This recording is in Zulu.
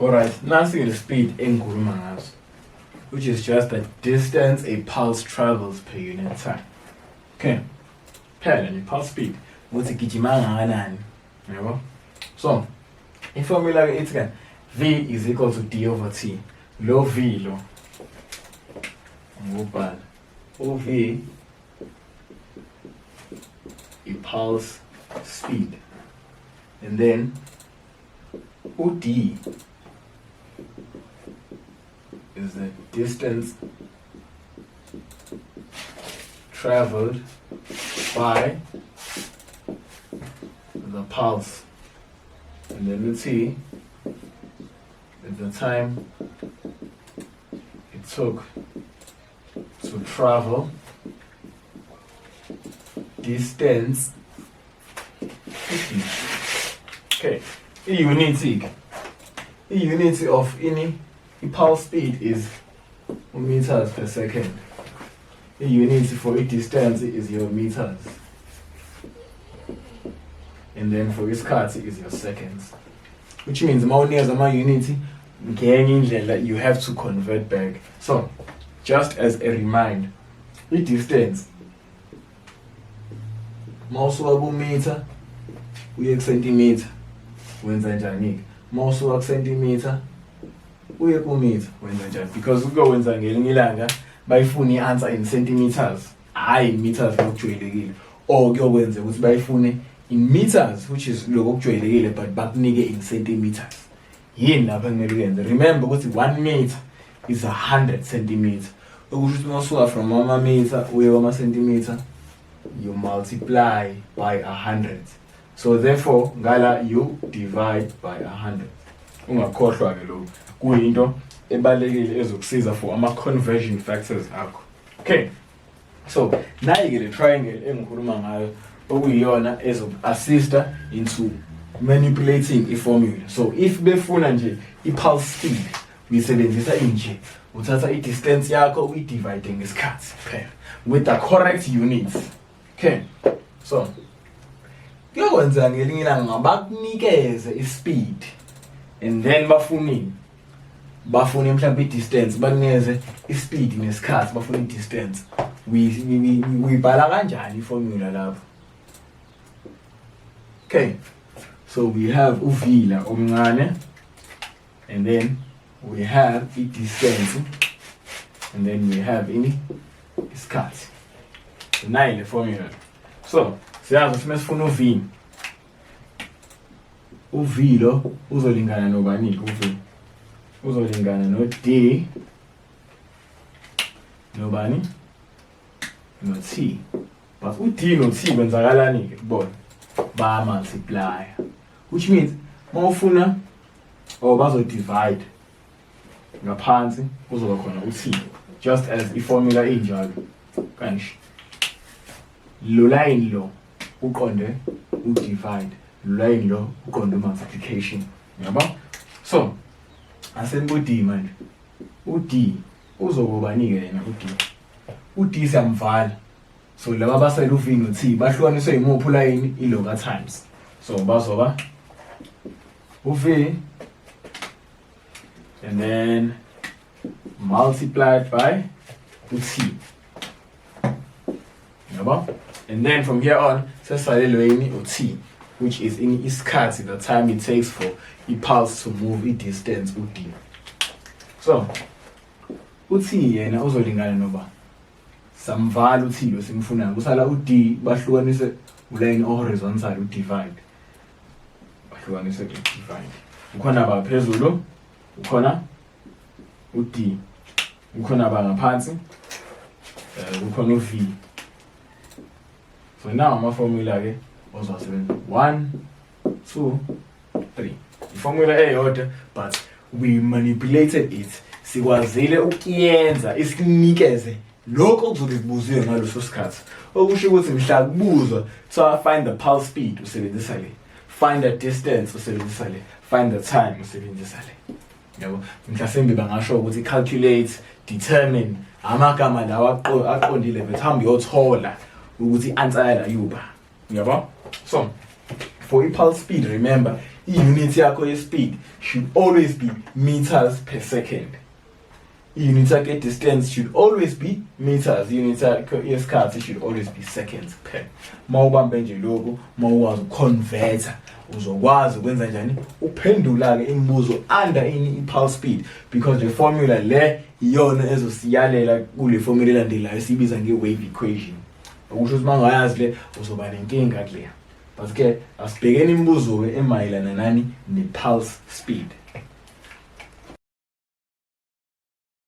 Alright, nasi le speed engikhuluma ngaso, which is just the distance a pulse travels per unit time. Okay. Phela ni pulse speed ukuthi gijima kangakanani. Yabo? So, iformula ke ithi kan V is equal to D over T. Lo V lo ngubhala. U V i-pulse speed. And then u-D is the distance traveled by the pulse. And then the T is the time it took to travel distance. Okay, i-unit ke, i-unit of ini, i-pulse speed is meters per second. I-unit for i-distance is your meters, and then for isikhathi is your seconds, which means uma unikeza ama-unit ngenye indlela, you have to convert back. So just as a remind, i-distance uma usuka kumitha uye kusentimitha wenza njani-ke? Uma usuka kusentimitha uye kumitha wenza njani? Because kuyokwenza ngelinye ilanga bayifune i-answer in centimeters, hhayi meters lokujwayelekile, or kuyokwenza ukuthi bayifune in meters, which is lokho okujwayelekile, but bakunike in centimeters. Yini lapho ekumele uyenze? Remember ukuthi 1 meter is 100 centimeter, okusho ukuthi uma usuka from ama-meter uye kwama-centimeter, you multiply by 100. So therefore ngala you divide by 100. Ungakhohlwa-ke lokhu, kuyinto ebalulekile ezokusiza for ama-conversion factors akho. Okay, so nayi-ke le triangle engikhuluma ngayo, okuyiyona ezoku-assista into manipulating i-formula. So if befuna nje i-pulse speed, uyisebenzisa inje: uthatha i-distance yakho uyi-divide ngesikhathi kuphela with the correct units. Okay, so kuyokwenzeka ngelinye ilanga bakunikeze i-speed and then bafunini? Bafune mhlawumbe i-distance. Bakunikeze i-speed nesikhathi, bafune i-distance. Uyibhala kanjani iformula lapho? Okay, so we have u-V la omncane, and then we have i-distance, and then we have ini? Isikhathi. Nayi le formula. So siyazi ukuthi mesifuna u-V, u-V lo uzolingana nobani? U-V uzolingana no-D nobani? No-T. But u-D no-T kwenzakalani-ke kubona? Baya-multiply, which means uma ufuna or bazo-divide, ngaphansi kuzoba khona u-T, just as iformula injalo kanje. Lo line lo uqonde u-divide, lo line lo uqonde multiplication, yabo? So aseniku-D manje. U-D uzokubani-ke yena u-D? U-D siyamvala. So laba abasele u-V no-T bahlukaniswe yimuphi ulayini? Ilo ka-times. So bazoba u-V and then multiplied by u-T, yabo? And then from here on sesalelwe yini? U-T, which is in isikhathi, the time it takes for i-pulse to move i-distance u-D. So u-T yena uzolingana noba? Samvala u-T lo simfunayo, kusala u-D. Bahlukanise ulayini o-horizontal, u-divide. Bahlukanise u-divide. Ukhona ba phezulu, ukhona u-D, ukhona ba ngaphansi, kukhona u-V. So now ama-formula ke ozowasebenzisa: 1, 2, 3. Iformula eyodwa, but we manipulated it. Sikwazile ukuyenza isinikeze lokho okuzobe kubuziwe ngaleso sikhathi, okusho ukuthi mhla kubuzwa kuthiwa find the pulse speed, usebenzisa le; find the distance, usebenzisa le; find the time, usebenzisa le, yabo? Mhlasimbe bangasho ukuthi calculate, determine, amagama lawa aqondile bethi hamba uyothola ukuthi i-answer yala yuba, yabo? So for i-pulse speed, remember I-unit yakho ye-speed should always be meters per second. I-unit yakho ye-distance should always be meters. I-unit yakho yesikhathi should always be seconds per. Uma ubambe nje lokhu, uma ukwazi ukuconverta, uzokwazi ukwenza njani? Uphendula-ke imibuzo under ini? I-pulse speed, because le formula le iyona ezosiyalela kule formula elandelayo esiyibiza nge-wave equation. Okusho ukuthi uma ungayazi le, uzoba nenkinga kuleya. But ke asibhekeni imibuzo-ke emayelana nani? Ne-pulse speed.